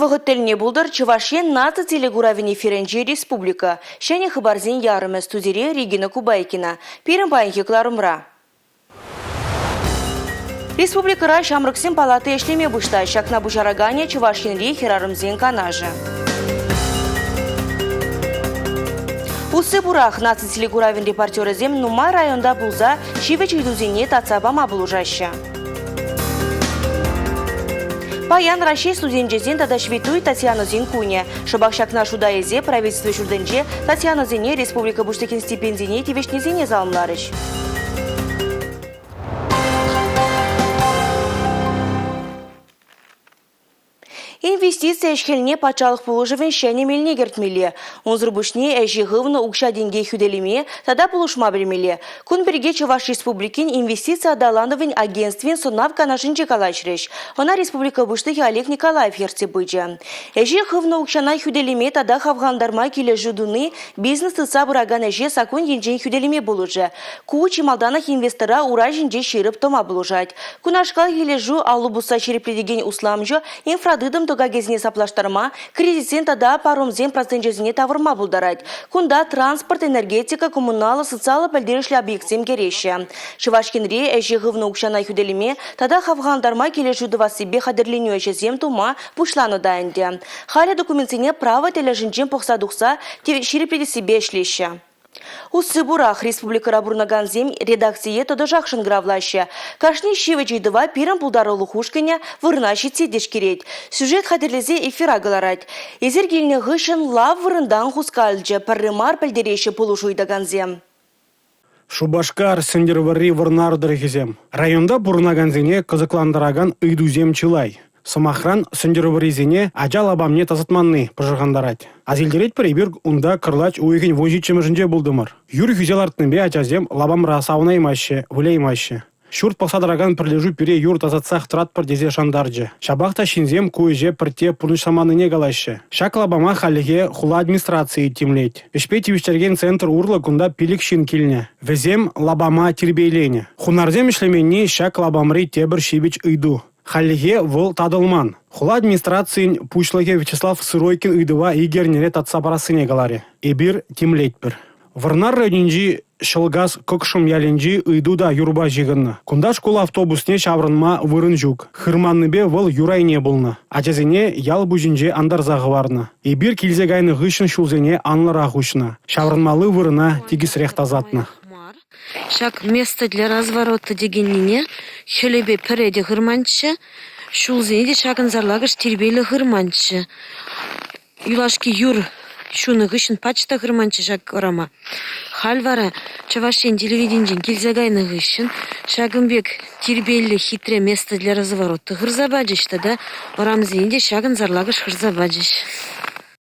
вӑхӑт тӗлне пултӑр Чӑваш Ен наци телекуравӗн эфирӗнче республика. Ҫӗнӗ хыпарсен ярӑмӗ студире Регина Кубайкина. Пирӗн паянхи кӑларӑмра. Республикӑра ҫамрӑксен палати ӗҫлеме пуҫлать. Ҫакна пуҫараканӗ Чӑваш Енри хӗрарӑмсен канашӗ. Усси пурах наци телекуравӗн репортерӗсем нумай районта пулса ҫивӗч ыйтусене татса пама пулӑшаҫҫӗ. Паян Раҫҫей студенчӗсен тата Ҫветтуй Татьянӑсен кунӗ. Шӑпах ҫакна шута илсе правительство ҫуртӗнче Татьянӑсене республика Пуҫлӑхӗн стипендине тивӗҫнисене саламларӗҫ. Инвестици ӗҫ-хӗлне патшалӑх пулӑшӑвӗн ҫӗнӗ мелне кӗртмелле. Унсӑр пуҫне ӗҫе хывнӑ укҫа-тенке хӳтӗлеме тата пулӑшма пӗлмелле. Кун пирки Чӑваш Республикин инвестици аталанӑвӗн агентствин сӑнав канашӗнче калаҫрӗҫ. Ӑна республика Пуҫлӑхӗ Олег Николаев ертсе пычӗ. Ӗҫе хывнӑ укҫана хӳтӗлеме тата хавхалантарма килӗшӳ туни бизнес тытса пыракан ӗҫе саккун енчен хӳтӗлеме пулӑшӗ. Ку чи малтанах инвестора ура ҫинче ҫирӗп тӑма пулӑшать. Кунашкал килӗшӳ алӑ пусса ҫирӗплетекен усламҫӑ инфратытӑм тӑкакӗсене саплаштарма, кредитсен тата парӑмсен проценчӗсене тавӑрма пултарать. Кунта транспорт, энергетика, коммуналлӑ, социаллӑ пӗлтерӗшлӗ объектсем кӗреҫҫӗ. Чӑваш Енре ӗҫе хывнӑ укҫана хӳтӗлеме тата хавхалантарма килӗшӳ тӑвассипе хатӗрленӳ ӗҫӗсем тума пуҫланӑ та ӗнтӗ. Халӗ документсене право тӗлӗшӗнчен пӑхса тухса ҫирӗплетессипе ӗҫлеҫҫӗ. Усси пурах республикӑра пурӑнакансем редакцие тӑтӑшах шӑнкӑравлаҫҫӗ. Кашни ҫивӗч ыйтӑва пирӗн пултарулӑх ушкӑнӗ вырӑна ҫитсе тишкерет, сюжет хатӗрлесе эфира кӑларать. Эсир килнӗ хыҫҫӑн лав вырӑнтан хускалчӗ, пӗрре мар пӗлтереҫҫӗ пулӑшу ыйтакансем. Шупашкар, Сӗнтӗрвӑрри, Вӑрнар тӑрӑхӗсем. Районта пурӑнакансене кӑсӑклантаракан ыйтусем чылай. Сӑмахран, Сӗнтӗрвӑррисене ача лапамне тасатманни пӑшӑрхантарать. Асилтеретпӗр эпир унта кӑрлач уйӑхӗн 17-мӗшӗнче пултӑмӑр. Юр хӳсе лартнипе ачасем лапамра савӑнаймаҫҫӗ, выляймаҫҫӗ. Ҫурт пӑхса тӑракан пӗрлешӳ пире юр тасатсах тӑратпӑр тесе шантарчӗ. Ҫапах та ҫынсем ку ӗҫе пӗртте пурнӑҫламаннине калаҫҫӗ. Ҫак лапама хальлӗхе хула администрацийӗ тимлет. Ӗҫпе тивӗҫтерекен центр урлӑ кунта 5 ҫын килнӗ. Вӗсем лапама тирпейленӗ. Хунарсем ӗҫлеменни ҫак лапамри тепӗр ҫивӗч ыйту. Хальлӗхе вӑл татӑлман. Хула администрацийӗн пуҫлӑхӗ Вячеслав Сыройкин ыйтӑва икӗ эрнере татса парассине каларӗ. Эпир тимлетпӗр. Вӑрнар районӗнчи Ҫӑлкас Кӑкшӑм ялӗнчи ыйту та юрпа ҫыхӑннӑ. Кунта шкул автобусне ҫаврӑнма вырӑн ҫук. Хырманнипе вӑл юр айне пулнӑ. Ачасене ял пуҫӗнче антарса хӑварнӑ. Эпир килсе кайнӑ хыҫҫӑн ҫулсене анлӑрах уҫнӑ. Ҫаврӑнмалли вырӑна тикӗсрех тасатнӑ. Ҫак «Место для разворота» текеннине хӗлӗпе пӗрре те хырманччӗ, ҫулсене те ҫакӑн сарлакӑш тирпейлӗ хырманччӗ. Юлашки юр ҫунӑ хыҫҫӑн пач та хырманччӗ ҫак урама. Халь вара Чӑваш Ен телевиденинчен килсе кайнӑ хыҫҫӑн ҫакӑн пек тирпейлӗ хитре «Место для разворота» хырса пачӗҫ тата урамсене те ҫакӑн сарлакӑш хырса пачӗҫ.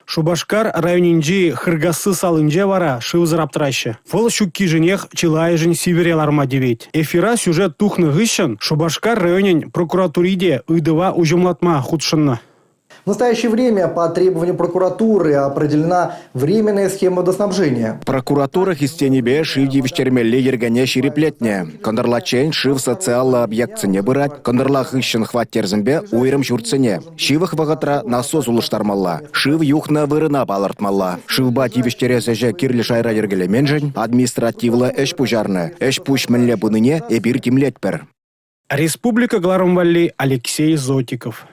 Шупашкар районӗнчи Хыркасси салинче вара шывсӑр аптӑраҫҫӗ. Вӑл ҫуккишӗнех чылайӑшӗн сивӗре ларма тивет. Эфира сюжет тухнӑ хыҫҫӑн Шупашкар районӗн прокуратури те ыйтӑва уҫӑмлатма хутшӑннӑ. В настоящее время по требованию прокуратуры определена временная схема водоснабжения. Прокуратура хистенипе шыв тивӗҫтермелли йӗркене ҫирӗплетнӗ. Кӑнтӑрлаччен шыв социаллӑ объектсене пырать, кӑнтӑрла хыҫҫӑн хваттерсемпе уйрӑм ҫуртсене. Ҫывӑх вӑхӑтра насос улӑштармалла, шыв юхнӑ вырӑна палӑртмалла. Шывпа тивӗҫтерес ӗҫе кирлӗ шайра йӗркелеменшӗн административлӑ ӗҫ пуҫарнӑ. Ӗҫ-пуҫ мӗнле пынине эпир тимлетпӗр. Республика кӑларӑм валли Алексей Зотиков.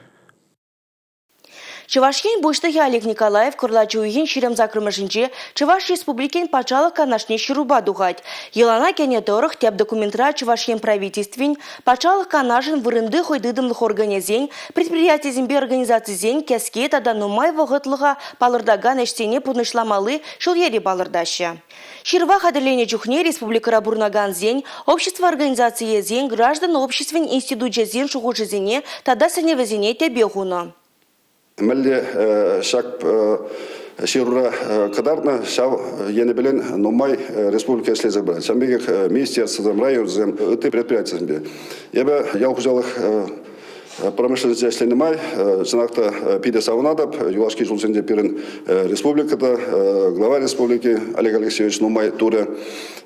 Чӑваш Ен Пуҫлӑхӗ Олег Николаев кӑрлач уйӑхӗн 28-мӗшӗнче Чӑваш Республикин Патшалӑх Канашне ҫырупа тухать. Йӑлана кӗнӗ тӑрӑх тӗп документра Чӑваш Ен Правительствин, Патшалӑх Канашӗн вырӑнти хӑйтытӑмлӑх органӗсен, предприятисемпе организацисен кӗске тата нумай вӑхӑтлӑха палӑртакан ӗҫсене пурнӑҫламалли ҫул-йӗре палӑртаҫҫӗ. Ҫырӑва хатӗрленӗ чухне республикӑра пурӑнакансен, общество организацийӗсен, граждан обществин институчӗсен шухӑшӗсене тата сӗнӗвӗсене тӗпе хунӑ. Мӗнле ҫак ҫырура кӑтартнӑ, ҫав енӗпелен нумай республика ӗҫлесе пырать. Ҫавӑн пекех министерствӑсем, районсем, ытти предприятисемпе. Эпӗ ял хуҫалӑх. Промышленноҫе ӗҫленӗ май, чӑнах та питӗ савӑнатӑп. Юлашки ҫулсенче пирӗн республика та, глава республики Олег Алексеевич нумай турӗ.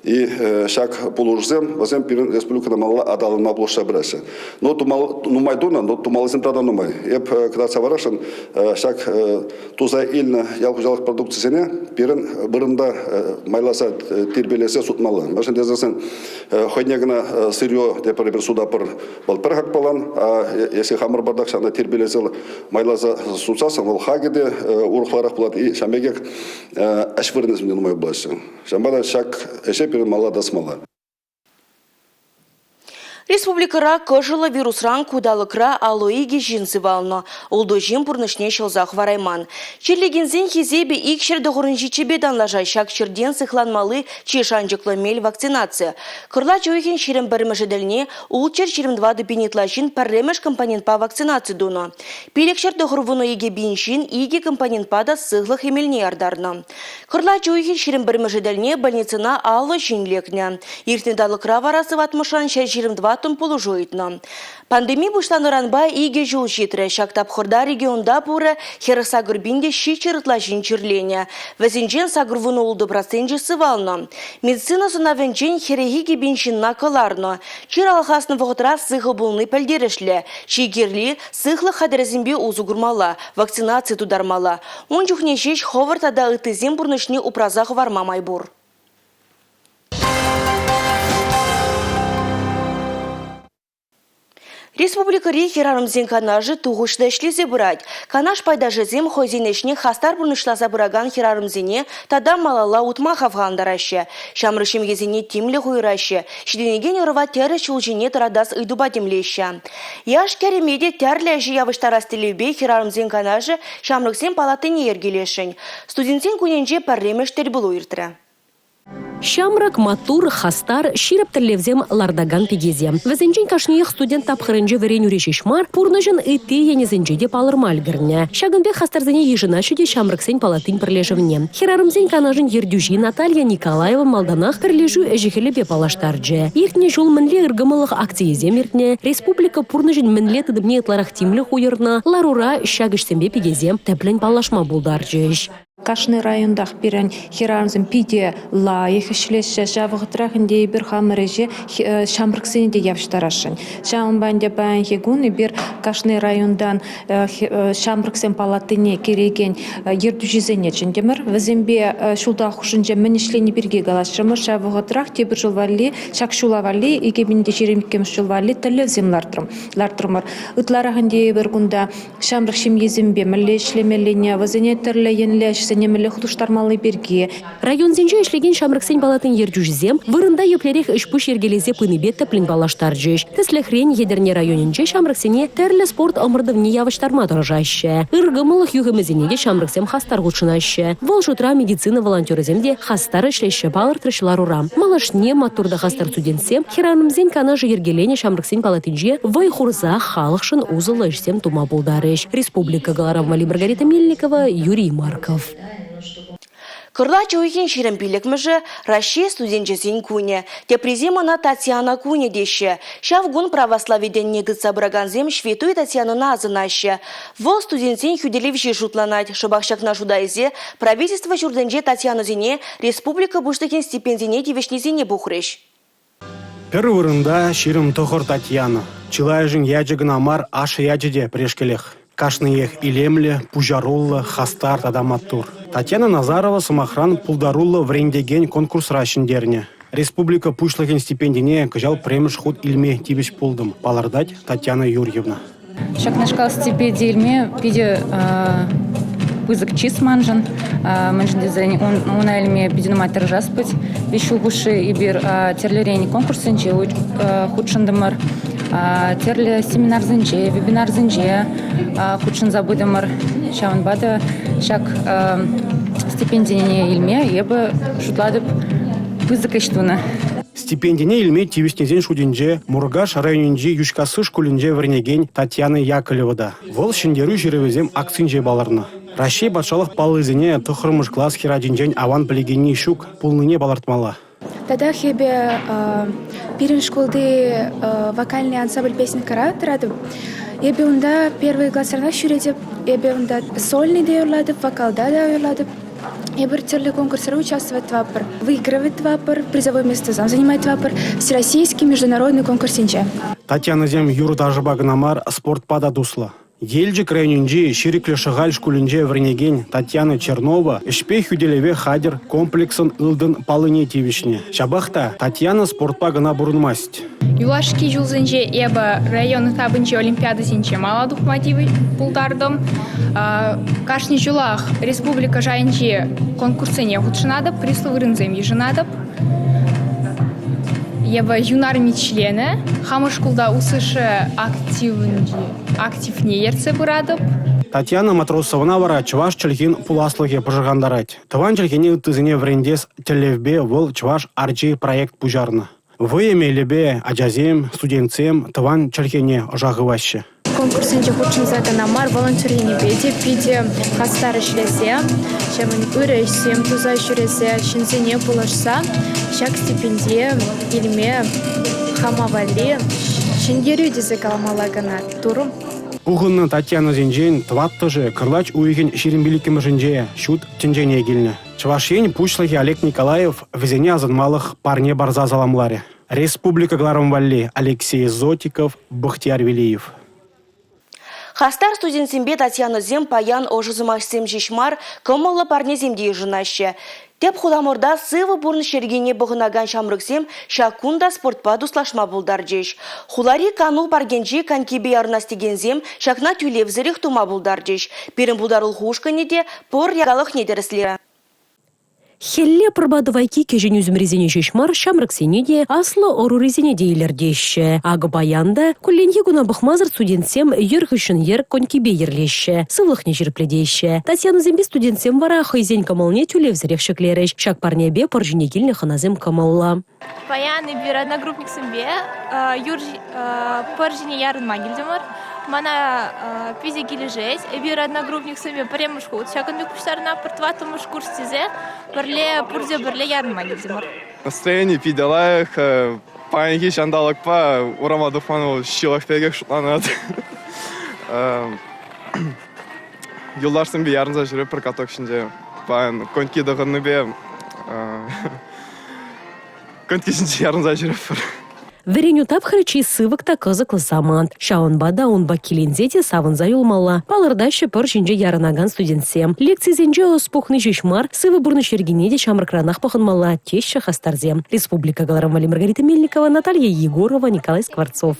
И ҫак пулӑшусем вӗсем пирӗн республикӑна малалла аталанма пулӑшса пыраҫҫӗ. Но нумай тунӑ, но тумаллисем тата нумай. Эп кӑтартса парасшӑн, ҫак туса илнӗ ял хуҫалӑх продукцисене пирӗн вырӑнта майласа тирпейлесе сутмалла. Мӗншӗн тесен хӑйне кӑна сырье тепӗр эпир сутатпӑр. Вӑл пӗр хакпалан, если хамӑр патах ҫавна тирпейлесе майласа сутсассӑн вӑл хакӗ те урӑхларах пулать и ҫавӑн пекех ӗҫ вырӑнӗсем те нумай пулаҫҫӗ. Ҫавӑнпа та ҫак ӗҫе пирӗн малалла тӑсмалла. Республикӑра кӑшӑллӑ вирусран ку талӑкра 52 ҫын сывалнӑ. Ултӑ ҫын пурнӑҫне ҫӑлса хӑварайман. Чирлекенсен хисепӗ 297-пе танлашать. Ҫак чиртен сыхланмалли чи шанчӑклӑ мел – вакцинаци. Кӑрлач уйӑхӗн 21-мӗшӗ тӗлне 624 пин ытла ҫын пӗрремӗш компонентпа вакцинаци тунӑ. 592 пин ҫын икӗ компонентпа та сывлӑх эмелне яртарнӑ. Кӑрлач уйӑхӗн 21-мӗшӗ тӗлне больницӑна 50 ҫын лекнӗ. Иртнӗ талӑкра вара сыватмӑшран 124 пулӑшу ыйтнӑ. Пандеми пуҫланнӑранпа икӗ ҫул ҫитрӗ. Ҫак тапхӑрта регионта пурӗ 48 пин те 700 ытла ҫын чирленӗ. Вӗсенчен 86 проценчӗ сывалнӑ. Медицина сӑнавӗнчен 42 пин ҫынна кӑларнӑ. Чир алхаснӑ вӑхӑтра сыхӑ пулни пӗлтерӗшлӗ. Чи кирли – сыхлӑх хатӗрӗсемпе усӑ курмалла, вакцинаци тутармалла. Ун чухне ҫеҫ хӑвӑр тата ыттисен пурнӑҫне упраса хӑварма май пур. Республикӑри хӗрарӑмсен канашӗ тухӑҫлӑ ӗҫлесе пырать. Канаш пайташӗсем хӑйсен ӗҫне хастар пурнӑҫласа пыракан хӗрарӑмсене тата малалла утма хавхалантараҫҫӗ. Ҫамрӑк ҫемьесене тимлӗх уйӑраҫҫӗ, ҫитӗнекен ӑрӑва тӗрӗс ҫул ҫине тӑратас ыйтупа тимлеҫҫӗ. Яш-кӗрӗме те тӗрлӗ ӗҫе явӑҫтарас тӗллевпе хӗрарӑмсен канашӗ ҫамрӑксен палатине йӗркелесшӗн. Студентсен кунӗнче пӗрремӗш тӗлпулу иртрӗ. Ҫамрӑк, маттур, хастар, ҫирӗп тӗллевсем лартакан пикесем. Вӗсенчен кашниех студент тапхӑрӗнче вӗренӳре ҫеҫ мар, пурнӑҫӑн ытти енӗсенче те палӑрма ӗлкӗрнӗ. Ҫакӑн пек хастарсене йышӑнаҫҫӗ те ҫамрӑксен палатин пӗрлешӗвне. Хӗрарӑмсен канашӗн ертӳҫи Наталья Николаева малтанах пӗрлешӳ ӗҫӗ-хӗлӗпе паллаштарчӗ. Иртнӗ ҫул мӗнле ыркӑмӑллӑх акцийӗсем иртнӗ, республика пурнӑҫӗн мӗнле тытӑмне ытларах тимлӗх уйӑрнӑ, ларура ҫак ӗҫсемпе пикесем тӗплӗн паллашма пултарчӗҫ. Кашни районтах пирӗн хӗрарӑмсем питӗ лайӑх ӗҫлеҫҫӗ. Ҫав вӑхӑтрах ӗнтӗ эпир хамӑр ӗҫе ҫамрӑксене те явӑҫтарасшӑн. Ҫавӑнпа ӗнтӗ паянхи кун эпир кашни районтан ҫамрӑксен палатине кӗрекен ертӳҫӗсене чӗнтӗмӗр. Вӗсемпе ҫулталӑк хушшинче мӗн ӗҫлени пирки калаҫрӑмӑр. Ҫав вӑхӑтрах тепӗр ҫул валли, ҫак ҫула валли, 2022 ҫул валли тӗллевсем лартрӑмӑр. Ытларах ӗнтӗ эпир кунта ҫамрӑк ҫемьесемпе мӗнле ӗҫлемеллине, вӗсене тӗрлӗ енлӗ ӗҫсене мӗнле хутӑштармалли пирки. Районсенче ӗҫлекен ҫамрӑксен палатин ертӳҫисем вырӑнта еплерех ӗҫ-пуҫ йӗркелесе пынипе тӗплӗн паллаштарчӗҫ. Тӗслӗхрен, Етӗрне районӗнче ҫамрӑксене тӗрлӗ спорт ӑмӑртӑвне явӑҫтарма тӑрӑшаҫҫӗ. Ыркӑмӑллӑх юхӑмӗсене те ҫамрӑксем хастар хутшӑнаҫҫӗ. Вӑл шутра медицина волонтерӗсем те хастар ӗҫлеҫҫӗ, палӑртрӗҫ ларура. Малашне маттур та хастар студентсем Хӗрарӑмсен канашӗ йӗркеленӗ ҫамрӑксен палатинче вӑй хурса халӑхшӑн усӑллӑ ӗҫсем тума пултарӗҫ. Республика кӑларӑм валли Маргарита Мельникова, Юрий Марков. Кӑрлач уйӑхӗн 25-мӗшӗ Раҫҫей студенчӗсен кунӗ. Теприсем ӑна Татьяна кунӗ теҫҫӗ. Ҫав кун православи тӗнне тытса пыракансем Ҫветтуй Татьянӑна асӑнаҫҫӗ. Вӑл студентсен хӳтӗлевҫи шутланать. Шӑпах ҫакна шута илсе правительство ҫуртӗнче Татьянӑсене республика Пуҫлӑхӗн стипендине тивӗҫнисене пухрӗҫ. Пӗр вырӑнта 29 Татьяна. Чылайӑшӗн ячӗ кӑна мар, ашшӗ ячӗ те пӗрешкелех. Кашниех илемлӗ, пуҫаруллӑ, хастар тата маттур. Татьяна Назарова, сӑмахран, пултаруллӑ вӗрентекен конкурсра ҫӗнтернӗ. Республика Пуҫлӑхӗн стипендине кӑҫал пӗрремӗш хут илме тивӗҫ пултӑм, палӑртать Татьяна Юрьевна. Ҫакнашкал стипенди илме питӗ пысӑк чыс маншӑн. Мӗншӗн тесен уна илме питӗ нумай тӑрӑшас пулать. Виҫ ҫул хушши эпир тӗрлӗрен конкурссенче хутшӑнтӑмӑр, тӗрлӗ семинарсенче, вебинарсенче хутшӑнса пытӑмӑр. Ҫавӑнпа та ҫак стипендине илме эпӗ шутлатӑп пысӑк ӗҫ тунӑ. Стипендине илме тивӗҫнисен шутӗнче Муркаш районӗнчи Йӳҫкасси шкулӗнче вӗренекен Татьяна Яковлева та. Вӑл Ҫӗнтерӳ ҫырӑвӗсем акцинче палӑрнӑ. Раҫҫей патшалӑх паллисене тӑххӑрмӗш класс хӗрачинчен аван пӗлекенни ҫук пулнине палӑртмалла. Татах эпӗ пирӗн шкулти вокальный ансамбль песенкӑра тӑратӑп. Эпӗ унта первый класранах ҫӳретӗп. Эпӗ унта сольный те юрлатӑп, вокалта та юрлатӑп. Эпир тӗрлӗ конкурсра участвовать тӑватпӑр, выигрывать тӑватпӑр, призовой местосем занимать тӑватпӑр Всероссийский международный конкурссенче. Татьянӑсем юрӑ-ташӑпа кӑна мар, спортпа та туслӑ. Елчӗк районӗнчи Ҫирӗклӗ Шӑхаль шкулӗнче вӗренекен Татьяна Чернова ӗҫпе хӳтӗлеве хатӗр комплексӑн ылтӑн паллине тивӗҫнӗ. Ҫапах та Татьяна спортпа кӑна пурӑнмасть. Юлашки ҫулсенче эпӗ район этапӗнчи олимпиадӑсенче мала тухма пултартӑм. Кашни ҫулах республика шайӗнчи конкурссене хутшӑнатӑп, призлӑ вырӑнсем йышӑнатӑп. Эпӗ юнарми членӗ, хамӑр шкулта УСШ активне ертсе пыратӑп. Татьяна Матросовӑна вара чӑваш чӗлхин пуласлӑхӗ пӑшӑрхантарать. Тӑван чӗлхене ыттисене вӗрентес тӗллевпе вӑл «Чӑваш арчи» проект пуҫарнӑ. Вӑйӑ мелӗпе ачасем, студентсем тӑван чӗлхене ӑша хываҫҫӗ. Конкурссенче хутшӑнса кӑна мар, волонтер енӗпе те питӗ хастар ӗҫлесе, ҫавӑн ырӑ ӗҫсем туса ҫӳресе, ҫынсене пулӑшса ҫак стипендие илме хама валли ҫӗнтерӳ тесе каламалла кӑна турӑм. Пухӑннӑ Татьянӑсенчен тӑваттӑшӗ кӑрлач уйӑхӗн 25-мӗшӗнче ҫут тӗнчене килнӗ. Чӑваш Ен Пуҫлӑхӗ Олег Николаев вӗсене асӑнмалӑх парне парса саламларӗ. Республика кӑларӑм валли Алексей Зотиков, Бахтияр Велиев. Хастар студентсемпе Татьянӑсем паян ӑшӑ сӑмахсем ҫеҫ мар, кӑмӑллӑ парнесем те йышӑнаҫҫӗ. Тӗп хуламӑрта сывӑ пурнӑҫ йӗркине пӑхӑнакан ҫамрӑксем ҫак кун та спортпа туслашма пултарчӗҫ. Хулари кану паркӗнчи конькипе ярӑнас текенсем ҫакна тӳлевсӗрех тума пултарчӗҫ. Пирӗн пултарулӑх ушкӑнӗ те пӑр япалӑхне тӗрӗслерӗ. Хӗлле пӑрпа тӑвайкки кӗҫӗн ӳсӗмрисене ҫеҫ мар, ҫамрӑксене те, аслӑ ӑрурисене те илӗртеҫҫӗ. Акӑ паян та кулленхи куна пӑхмасӑр студентсем йӗр хыҫҫӑн йӗр конькипе йӗрлеҫҫӗ, сывлӑхне ҫирӗплетеҫҫӗ. Татьянӑсемпе студентсем вара хӑйсен кӑмӑлне тӳлевсӗрех ҫӗклерӗҫ. Ҫак парнепе пӑр ҫине килнӗ хӑнасем кӑмӑллӑ. Паян эпир одногруппниксемпе юр пӑр ҫине ярӑнма килтӗмӗр. Мана питӗ килӗшет. Эпир одногруппниксемпе пӗрремӗш хут ҫакӑн пек пуҫтарӑнатпӑр, тӑваттӑмӗш курс тесе пӗрле пурте пӗрле ярӑнма килтӗмӗр. Настроени питӗ лайӑх. Паянхи ҫанталӑкпа урама тухман вӑл ҫылӑх пекех шутланать. Юлташсемпе ярӑнса ҫӳретпӗр каток ҫинче. Паян коньки тӑхӑннипе Коньки ҫинче ярӑнса ҫӳретпӗр. Вӗренӳ тапхӑрӗ чи сывӑк та кӑсӑклӑ самант. Ҫавӑнпа та унпа киленсе те савӑнса юлмалла, палӑртаҫҫӗ пӑр ҫинче ярӑнакан студентсем. Лекцисенче ӑс пухни ҫеҫ мар, сывӑ пурнӑҫ йӗркине те ҫамрӑкранах пӑхӑнмалла, теҫҫӗ хастарсем. Республика кӑларӑм валли Маргарита Мельникова, Наталья Егорова, Николай Скворцов.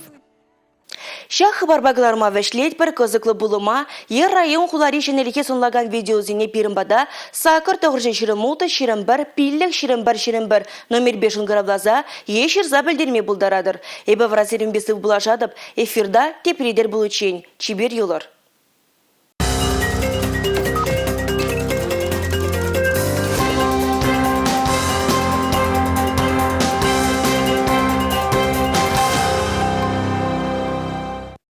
Ҫак хыпарпа кӑларма вӗҫлетпӗр кӑсӑклӑ пулӑма е район-хулари ҫӗнӗлӗхе сӑнлакан видеосене пирӗн пата 8 926 21 5 21 21 номерпе шӑнкӑравласа е ҫырса пӗлтерме пултаратӑр. Эпӗ вара сирӗнпе сывпуллашатӑп. Эфирта тепри тӗл пуличчен. Чипер юлӑр.